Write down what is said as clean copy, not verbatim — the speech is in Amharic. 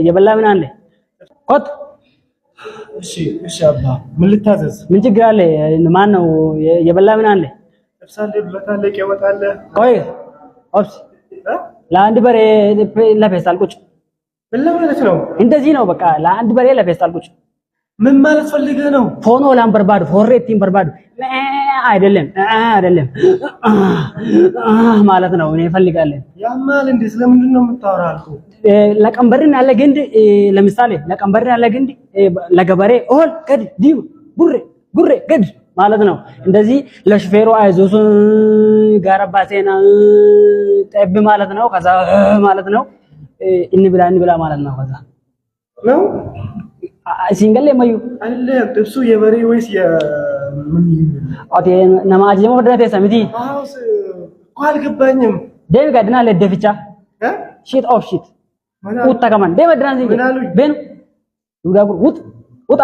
የበላ ምን አለ? ኮት። እሺ እሺ፣ አባ ምን ልታዘዝ? ምን ችግር አለ? ማን ነው የበላ ምን አለ? ጥብስ አለ፣ ዱለት አለ፣ ቀይ ወጥ አለ። ቆይ ኦብስ፣ ለአንድ በሬ ለፌስታል ቁጭ። ምን ለማለት ነው? እንደዚህ ነው በቃ። ለአንድ በሬ ለፌስታል ቁጭ። ምን ማለት ፈልገህ ነው? Foon hoolaan barbaadu, foorreettiin barbaadu አይደለም አይደለም ማለት ነው። እኔ እፈልጋለን። ያማል እንዴ? ስለምንድን ነው የምታወራው አልኩህ። ለቀንበርን ያለ ግንድ፣ ለምሳሌ ለቀንበርን ያለ ግንድ ለገበሬ ኦል ገድ ዲም ቡሬ ጉሬ ገድ ማለት ነው። እንደዚህ ለሹፌሩ አይዞህ ጋረባሴና ጠብ ማለት ነው። ከዛ ማለት ነው እንብላ እንብላ ማለት ነው። ከዛ ነው። ሲንገል የማዩ አይደለም። ጥብሱ የበሬ ወይስ የምን? ኦቴ ነማ አጀሞ ፈደነ ተሰ ሚቲ። አዎ እኮ አልገባኝም። ደሚ ጋድና ለደፍቻ ሺት ኦፍ ሺት ውጣ ከማን ደመ ድራን። ምን አሉኝ? ቤኑ ዱዳ ውጥ ውጣ።